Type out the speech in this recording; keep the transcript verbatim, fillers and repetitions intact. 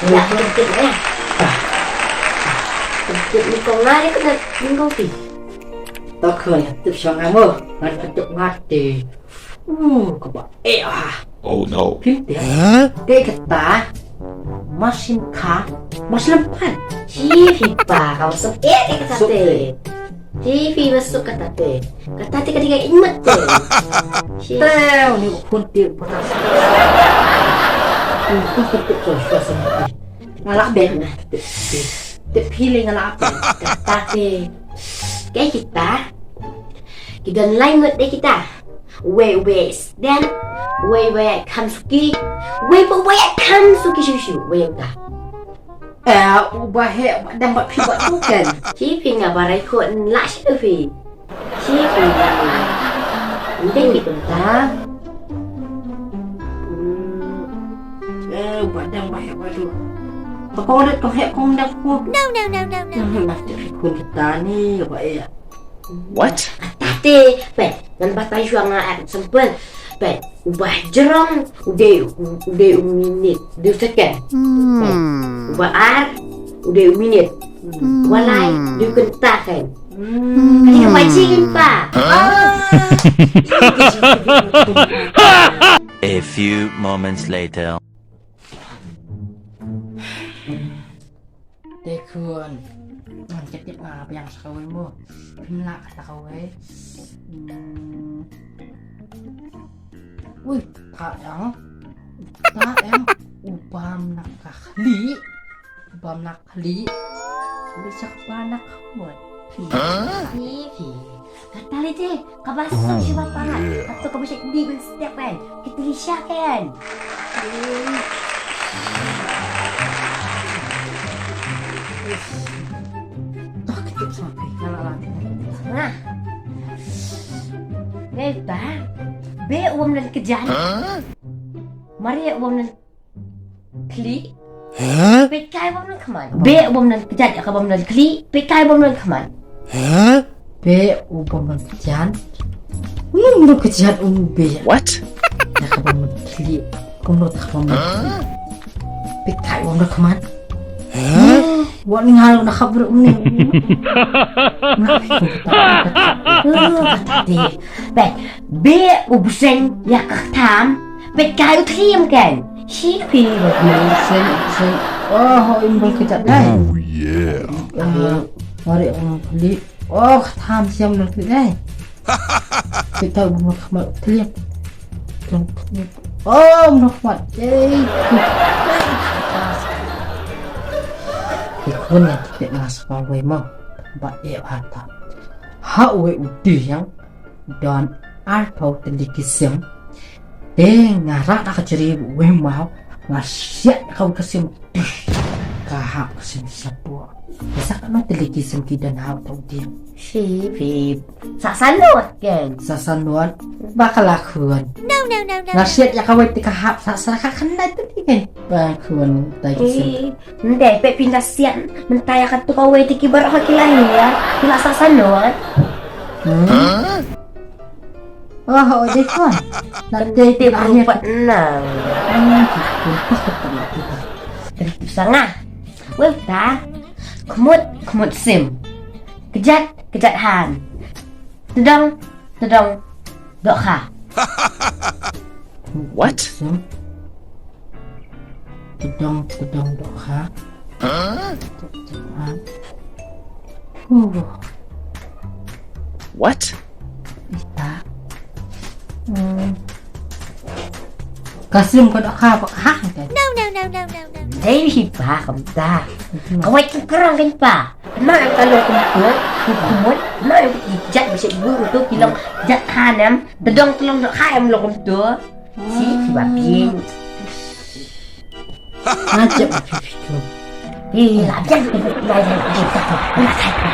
Ïa, tip tip ïa. Tip tip ni ko nga ri kena ning ko pi. To khun tip shong amo. Ngan tip nga te. Uh, kaba eh ah. Oh no. Phim te. Te kata. Masin kha. Mas lempan. Chi phi pa ka masuk eh te kata te. Chi phi masuk kata te. Kata te ka ding ka inmat te. Chi. Teo ni khun te patas. Khun te te so so so. Nga lah beh na. Te phi le nga lah beh. Kata te. Ke kita. Ki don lai ngut de kita. Wei wei sden. Wei wei kham suki. Wei pa wei kham suki shu shu. Wei ka. Eh, uba he ba dang ba phi ba tu kan. Chi phi nga ba rai ko la shi tu phi. Chi phi. Ndeng ki tum ta. Hmm. Eh, uba dang ba he ba tu. Ba kong rit kong he kong dang ko. No, no, no, no, no. Hmm, ba tu phi kun kita ni ba eh. What? Tate, pe, ngan batai shuwa nga at sempel. Pe, ubah jerong, ude, ude u minit, ude u second. Hmm. Pe, ubah ar, ude u minit. Hmm. Walai, ude u kynta kan. Hmm. Adi ka pacing pa. Ah. A few moments later. Te khun. Ngan tip nga biang sa kawei mo. Phim lah kata kawei. Hmm. Ui, ta yang. Ta yang. Ubam nak kahli. Ubam nak kahli. Uli sak ba nak khmut. Hi hi. Kata le te, kaba suk shi ba parat. Kata kaba shek di ben step kan. Kita li syak kan. Nah. Beta, be uwam nan kejan. Mari uwam nan kli. Pekai uwam nan keman. Be uwam nan kejan, ka uwam nan kli. Pekai uwam nan keman. Be uwam nan kejan. Uwam nan kejan um be. What? Ka uwam nan kli. Kumno ta uwam nan kli. Pekai uwam nan keman. Wat ngal na khabar umne. Be, be u bseng ïa ka ktham, pekai u thlim kan. Shi phi ba. Bseng, bseng. Oh, im bol kejap dai. Oh yeah. Mari um klik. Oh, ktham siam na klik dai. Kita umur khmat kliap. Oh, umur khmat. Yay. Ki khun ïa ki pet nga sa kawei mo. Ba eh hata. Ha uwei u dieng don arphew tylli ki sim. Te nga rah da ka jri uwei maw. Nga siat ka uwei ka sim. Ka hap ka sim sapo. Sa katno tylli ki sim ki don ha uta u dieng. Shi phi. Sa sanot kan. Sa sanot. Ba ka la khun. No, no, no, no. Nga siat ïa kawei te ka hap sa sa ka khyndai tylli kan. Ba khun tai ki sim. Ndai pe pynda siat mynta ïa katu kawei te ki baroh ki la ïa ki la sa sanot. Hmm. Oh, oh, dei khun. Na dei te ba rupa nang. Hmm, ki khun pas ka pun kita. Tentu sanga. Wei ta. Khmut, khmut sim. Kejat, kejat han. Tedong, tedong, dohkha. What? Sim. Tedong, tedong, dohkha. Huh? Huh. What? Ita. Hmm. Ka sim ka dohkha ba ka hah kan? No, no, no, no, no, no. Dei hi pa kumta. Hmm. Kawei ki krang kan pa. Hynrei ka long kumto, kumut, hynrei ki jait ba shet buru to ki long jait khanem, tedong tedong dohkha em long kumto. Shi phi ba phi. Nga jep ba phi phi tu. Phi la biang tu, la biang tu, la biang tu.